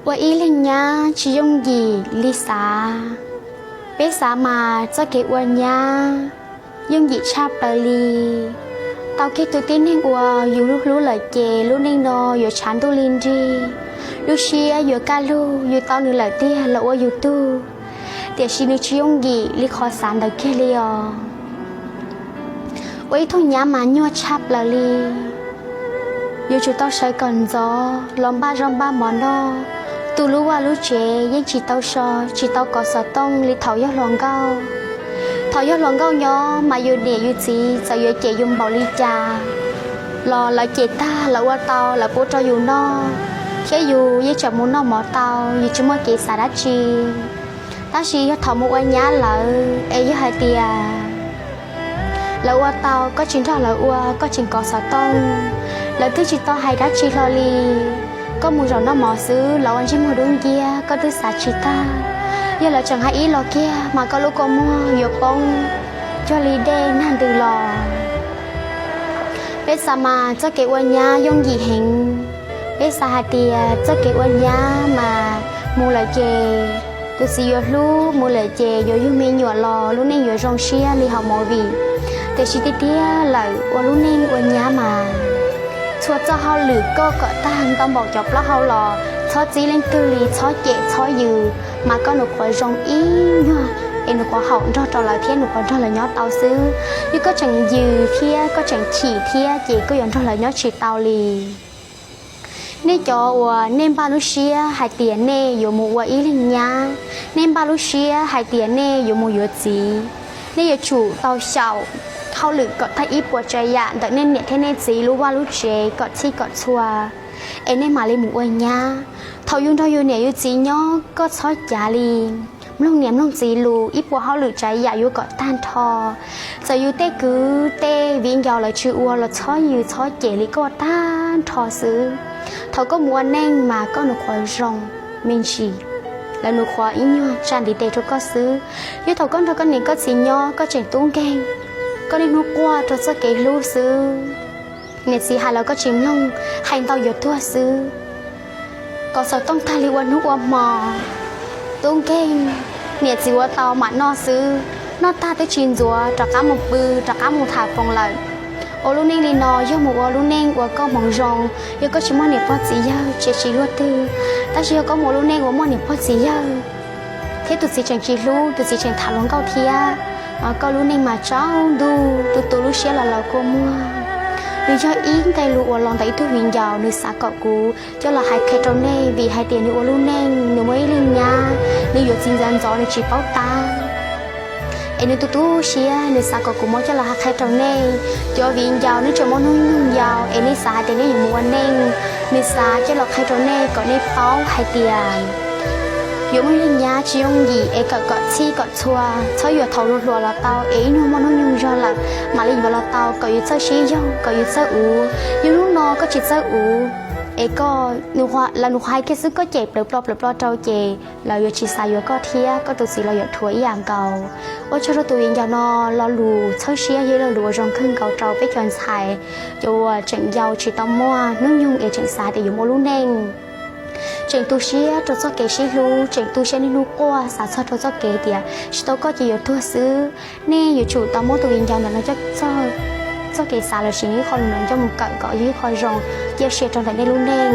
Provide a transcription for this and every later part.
Ua ib leeg nyab tsis yooj yim li xav. Peb xav mas txoj kev ua nyab yooj yim tshaj plaws li. Tau kiag tus tib neeg uas yus hlub lawm ces lub neej no yuav tshav ntuj li nrig. Lub siab yuav kaj lug, yus tau nws lawm tiag los ua yus tug, tiam sis nws tsis yooj yim li qhov xav ntawd kiag li os. Ua ib tug nyab mas nyuaj tshaj plaws li. Yuav tsum tau sawv kom ntxov los npaj zaub npaj mov noj. Tus lub vaj lub tsev yeej tsis tau so, tsis tau kov xov tooj li thaum yog hluas nkauj. Thaum yog hluas nkauj nyob mas yus niam yus txiv txawm yuav cem yus npaum li cas los lawv cem tag lawv ua tau lawv pub rau yus noj, thiab yus yeej tseem mus noj mov tau, yus tsis muaj kev xav dab tsi. Tab sis yog thaum mus ua nyab lawm es yog hais tias lawv ua tau koj tsis nrog lawv ua, koj tseem kov xov tooj, lawv twb tsis tau hais dab tsi hlo li. Koj mus zaum noj mov xwb lawv ua ntsej muag dub nciab, koj twb xav tsis tag. Yog lawv tseem hais ib los kiag mas koj lub kua muag yuav poob cuag li dej nag ntws los. Peb xav mas txoj kev ua nyab yooj yim heev. Peb xav hais tias txoj kev ua nyab mas mus lawm ces tus txiv yuav hlub, mus lawm ces yuav yug me nyuam los lub neej yuav zoo siab li hauv movie. Tiam sis tiag tiag lawm ua lub neej ua nyab mas txhua txoj hauj lwm koj kom tag ntau npaum cov plaub hau los txhob txib leej twg li, txhob cem txhob yws, mas koj nws qhuav zoo ib nyuag es nws qhuav haum nrog rau lawv thiab nws qhuav nrog lawv nyob tau xwb. Yog koj tseem yws thiab koj tseem chim thiab ces koj yuav nrog lawv nyob tsis tau li. Nej cov uas nej npaj lub siab hais tias nej yuav mus ua ib leeg nyab, nej npaj lub siab hais tias nej yuav mus yuav txiv, nej yuav tsum tau xyaum hauj lwm kom tag ib puas tsav yam ntawm nej niam thiab nej txiv lub vaj lub tsev kom txhij kom txhua, es nej mam li mus ua nyab. Thaum yus nrog yus niam yus txiv nyob koj txhob cav li, mloog niam mloog txiv lus, ib puas hauj lwm tsav yam yuav kom tag nrho. Txawm yus tej kwv tej viv ncaus lawv tsis ua los txhob yws txhob cem li, koj ua tag nrho xwb. Thaum koj mus ua neej mas koj nws qhuav zoo me ntsis, lawv nws qhuav ib nyuag tsa ntiv tes rau koj xwb. Yog thaum koj nrog koj niam koj txiv nyob koj tseem tub nkeeg, koj niaj hnub quaj rau txoj kev hlub xwb. Niam txiv hais los koj tsis mloog, hais ntau yuav tuag xwb. Kov xov tooj tag li ua hnub ua hmo, tub nkeeg, niam txiv ua tau mam noj xwb, noj tag twb tsis ntxuav rov qab mus pw, rov qab mus tham foos lawm. Ua lub neej li no yog mus ua lub neej uas koj hmoov zoo. Yog koj tsis muaj niam pog txiv yawg ces tsis luaj twg, tab sis yog koj mus ua lub neej uas muaj niam pog txiv yawg thiab tus txiv tseem tsis hlub, tus txiv tseem tham hluas nkauj thiab, koj lub neej mas tsaus ntuj, tu tu lub siab los laus kua muag. Nws yog ib nqe lus uas los ntawm ib tug viv ncaus, nws xav kom kuv coj los hais qhia rau nej vim hais tias nws ua lub neej nws muaj ib leeg nyab, nws yuav txiv ntxov ntxov nws tsis paub tab. Es nws tu tu siab, nws xav kom kuv muab coj los hais qhia rau nej cov viv ncaus, nej tseem muaj hnub nyoog yau es nej xav hais tias nej yuav mus ua neej. Nws xav coj los qhia rau nej kom nej paub hais tias yuav muaj ib leeg nyab tsis yooj yim, es kawm kom txhij kom txhua, txhob yuav thaum hluas hluas los tau, es ib nyuag muaj hnub nyoog zog lawm mam li yuav los tau, kom yus txawj sib yaug, kom yus txawj uv. Yog hnub no koj tsis txawj uv, es koj, lawv nws qhuav hais kiag xwb koj cem plawv plo plawv plo rau ces lawv yuav tsis xav yuav koj thiab koj tus txiv los yuav dhuav ib yam nkaus. Ua tsaug rau tus viv ncaus no lo lus txhawb siab, yog lo lus uas zoo kawg nkaus rau peb cov ntxhais, cov uas tseem yau tsis tau muaj hnub nyoog es tseem xav tias yuav mus ua lub neej. Tseem tu siab rau txoj kev sib hlub, tseem tu siab niaj hnub quaj xav txog rau txoj kev tias tsis tau koj ces yuav tuag xwb. Nej yuav tsum tau muab tus viv ncaus ntawm no coj txog txoj kev xav lossis nws ib qho lus no coj mus kawm kom yog ib qho zoo ciaj sia rau ntawm nej lub neej.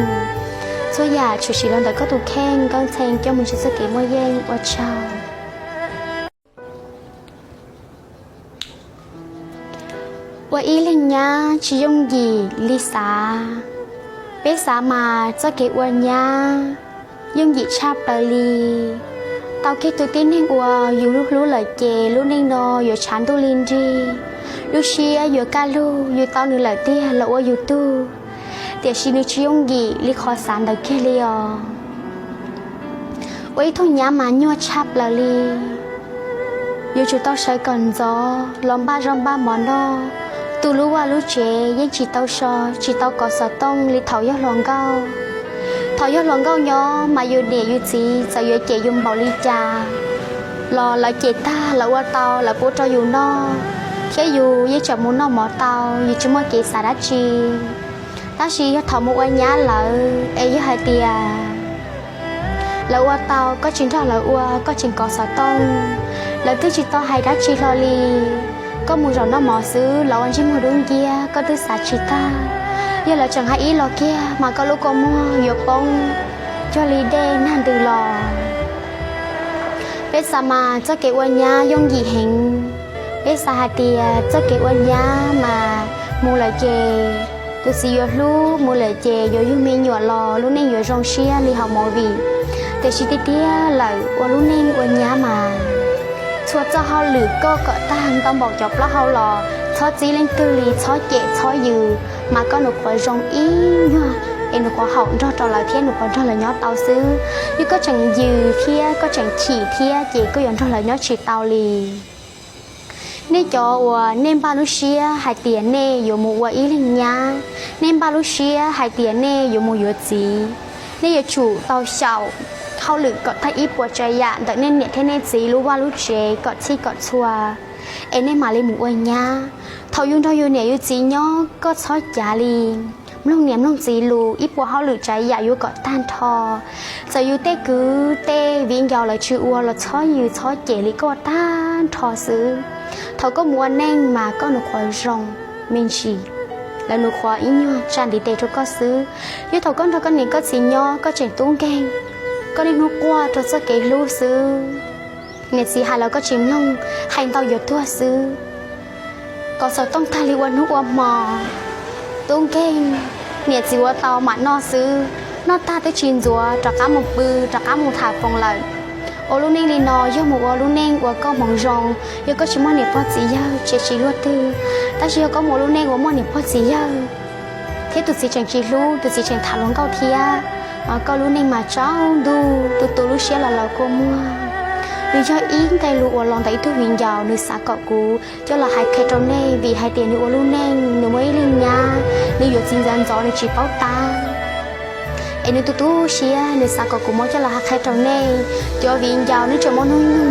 Txhua yam tshwm sim los ntawm koj tus kheej, nkauj ntxhee coj mus ntsib txoj kev muaj yeej. Ua tsaug. Ua ib leeg nyab tsis yooj yim li xav. Peb xav mas txoj kev ua nyab yooj yim tshaj plaws li. Tau kiag tus tib neeg uas yus hlub lawm ces lub neej no yuav tshav ntuj li nrig. Lub siab yuav kaj lug, yus tau nws lawm tiag los ua yus tug, tiam sis nws tsis yooj yim li qhov xav ntawd kiag li os. Ua ib tug nyab mas nyuaj tshaj plaws li. Yuav tsum tau sawv kom ntxov los npaj zaub npaj mov noj. Tus lub vaj lub tsev yeej tsis tau so, tsis tau kov xov tooj li thaum yog hluas nkauj. Thaum yog hluas nkauj nyob mas yus niam yus txiv txawm yuav cem yus npaum li cas los lawv cem tag lawv ua tau lawv pub rau yus noj, thiab yus yeej tseem mus noj mov tau, yus tsis muaj kev xav dab tsi. Tab sis yog thaum mus ua nyab lawm es yog hais tias Lawv ua tau, koj tsis nrog lawv ua, koj tseem kov xov tooj. Lawv twb tsis tau hais dab tsi hlo li. Koj mus zaum noj mov xwb, lawv ua ntsej muag dub nciab, koj twb xav tsis tag. Yog lawv tseem hais ib los kiag mas koj lub kua muag yuav poob cuag li dej nag ntws los. Peb xav mas txoj kev ua nyab yooj yim heev. Peb xav hais tias txoj kev ua nyab mas mus lawm ces tus txiv yuav hlub, mus lawm ces yuav yug me nyuam los lub neej yuav zoo siab li hauv movie. Tiam sis tiag tiag lawm ua lub neej ua nyab mas txhua txoj hauj lwm koj kom tag ntau npaum cov plaub hau los txhob txib leej twg li, txhob cem txhob yws, mas koj nws qhuav zoo ib nyuag es nws qhuav haum nrog rau lawv thiab nws qhuav nrog lawv nyob tau xwb. Yog koj tseem yws thiab koj tseem chim thiab ces koj yuav nrog lawv nyob tsis tau li. Nej cov uas nej npaj lub siab hais tias nej yuav mus ua ib leeg nyab, nej npaj lub siab hais tias nej yuav mus yuav txiv, nej yuav tsum tau xyaum hauj lwm kom tag ib puas tsav yam ntawm nej niam thiab nej txiv lub vaj lub tsev kom txhij kom txhua, es nej mam li mus ua nyab. Thaum yus nrog yus niam yus txiv nyob koj txhob cav li, mloog niam mloog txiv lus, ib puas hauj lwm tsav yam yuav kom tag nrho. Txawm yus tej kwv tej viv ncaus lawv tsis ua los txhob yws txhob cem li, koj ua tag nrho xwb. Thaum koj mus ua neej mas koj nws qhuav zoo me ntsis, lawv nws qhuav ib nyuag tsa ntiv tes rau koj xwb. Yog thaum koj nrog koj niam koj txiv nyob koj tseem tub nkeeg, koj niaj hnub quaj rau txoj kev hlub xwb. Niam txiv hais los koj tsis mloog, hais ntau yuav tuag xwb. Kov xov tooj tag li ua hnub ua hmo, tub nkeeg, niam txiv ua tau mam noj xwb, noj tag twb tsis ntxuav rov qab mus pw, rov qab mus tham foos lawm. Ua lub neej li no yog mus ua lub neej ua koj hmoov zoo. Yog koj tsis muaj niam pog txiv yawg ces tsis luaj twg, tab sis yog koj mus ua lub neej uas muaj niam pog txiv yawg thiab tus txiv tseem tsis hlub, tus txiv tseem tham hluas nkauj thiab, koj lub neej mas tsaus ntuj, tu tu lub siab los laus kua muag. Nws yog ib nqe lus uas los ntawm ib tug viv ncaus, nws xav kom kuv coj los hais qhia rau nej vim hais tias nws ua lub neej nws muaj ib leeg nyab, nws yuav txiv ntxov ntxov nws tsis paub tab. Es nws tu tu siab, nws xav kom kuv muab coj los hais qhia rau nej cov viv ncaus, nej tseem muaj hnub nyoog